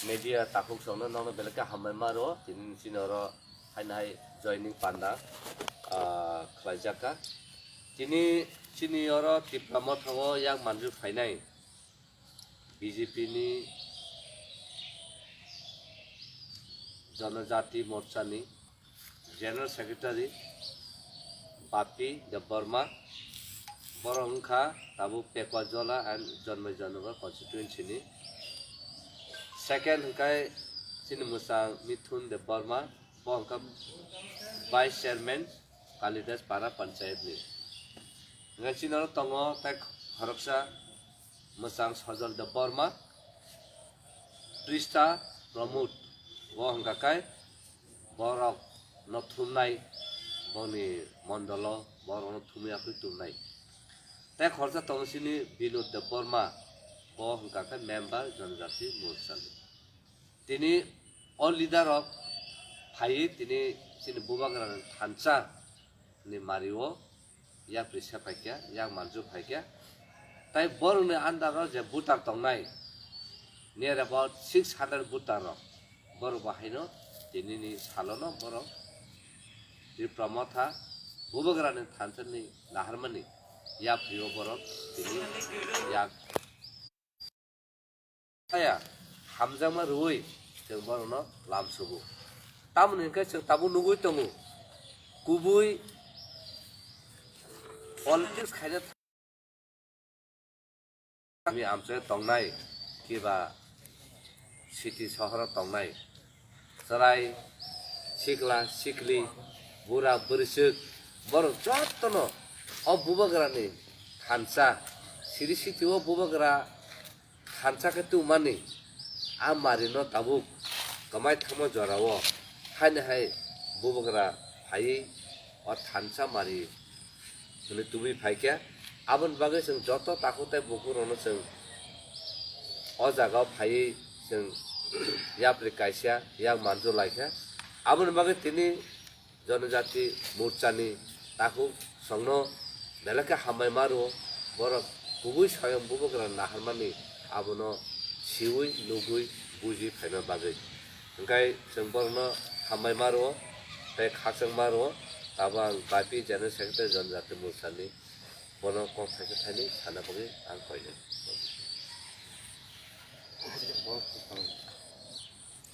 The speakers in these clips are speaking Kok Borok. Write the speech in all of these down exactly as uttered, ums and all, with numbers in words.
Media takhuk songno nokno belai khe hambai ma rwo, tini chini oro haino hai joining panda, ah, khlaijak kha. Tini chini oro Tipra Motha o yak manjak phainai B J P ni Janajati Morcha ni General Secretary Bapi Debbarma, borok wngkha tabuk Pekwa Jola and Jonmai Jonnagar constituency ni. Second hwnkhe chini mwchang Mithun Debbarma, bo wngkha Vice Chairman Kalidas Para Panchayat ni. Hwnkhe chini oro tongo tei khoroksa mwchang Sojol Debbarma, Prista Pramod, bo hwnkha khe borok no thumnai, boni mondolo borok no thumwi aphri tumnai. Tei khoroksa tongo chini Binod Debbarma, bo hwnkha khe member Janajati Morcha ni. Tini o leader rok phaiwi tini chini bubagra ni thansa ni mario yapri se phaikha, yak manjak phaikha. Tai borokni under o je voter tongnai, near about six hundred voter rok, borok bo haino tinini salono borok Tipra Motha bubagrani thansani naharmani yaprio borok tini yak saya hamjakma rwui chwng borokno lamsugo. Tamoni hwnkhe chwng tabuk nugui tongo, kubui politics khaina kami amchai tongnai kiba city sohoro tongnai chwrai, sikla sikli, bura bwrwiswk, borok jotono o bubagrani thansa siri sitio bubagra thansa khe tubumani a marino tabuk kwmai thangma jorao haino hai bubagra phaiwi o thansa mari hwnwi tubui phaikha. Aboni bagwi chwng joto takhuk tei bukhuk rokno chwng o jagao phaiwi chwng yapri kaisa yak manjak laikha. Aboni bagwi tini Janajati Morchani takhuk songno belai khe hambai ma rwo, borok kubui swayam bubagra naharmani abono siwi nugui buji phaima bagwi. Hwnkhe chwng borokno hambai ma rwo tei khakchang ma rwo, abo ang Bapi General Secretary Janajati Morchani. Bono kok thaisa thaini sana bagwi ang koi.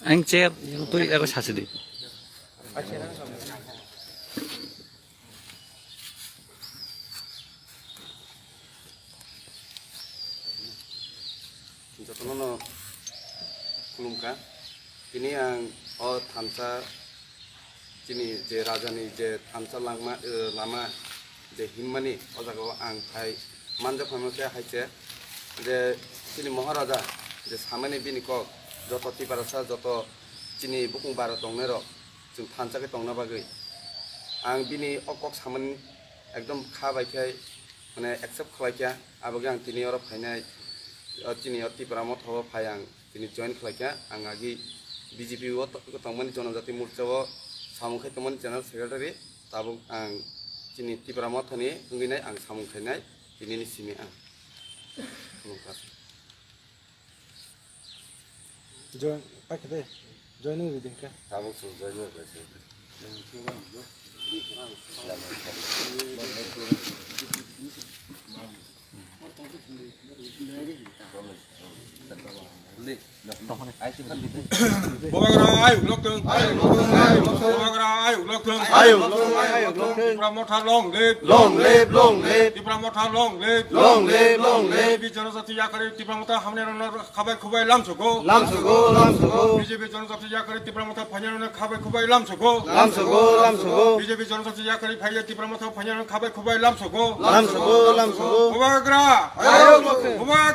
Ang chair twi ego sasi di. Jotono no khulumkha. Tini ang o thansa chini je rajani je thansa langma, eh, lama je himmani o jagao ang phai manjak phaima khe hai se je chini Maharaja je samani bini kok joto Tiprasa joto chini bukung bara tongnai rok chwng thansa khe tongna bagwi ang bini o kok samani ekdom kha bai khe mane accept khlai kha, aboni ang tini oro phainai, o chini o Tipra Motha o phai ang tini join khlai kha, ang agi B J P o to-, tongmani Janajati Morcha o samung khai tongmani General Secretary, tabuk ang chini Tipra Motha ni wngwi nai ang samung khainai tini ni simi ang. Khulumkha. Join, paikha de, joining ridi khe. Tabuk chwng join wngkha se. Bubagra ayuk lokthung. Bubagra ayuk lokthung. Ayuk lokthung, ayuk lokthung. Tipra Motha long live. Long live, long live. Tipra Motha long live. Long live, long live. Janajati yakarwi Tipra Motha hamni rokno khabai khubai lamsugo. Lamsugo, lamsugo. B J P Janajati yakarwi Tipra Motha phainai rokno khabai khubai lamsugo. Lamsugo, lamsugo. B J P Janajati yakarwi phaiya Tipra Motha phainai rokno khabai khubai lamsugo. Lamsugo, lamsugo. Bubagra. Ayuk lokthung. Bubagra.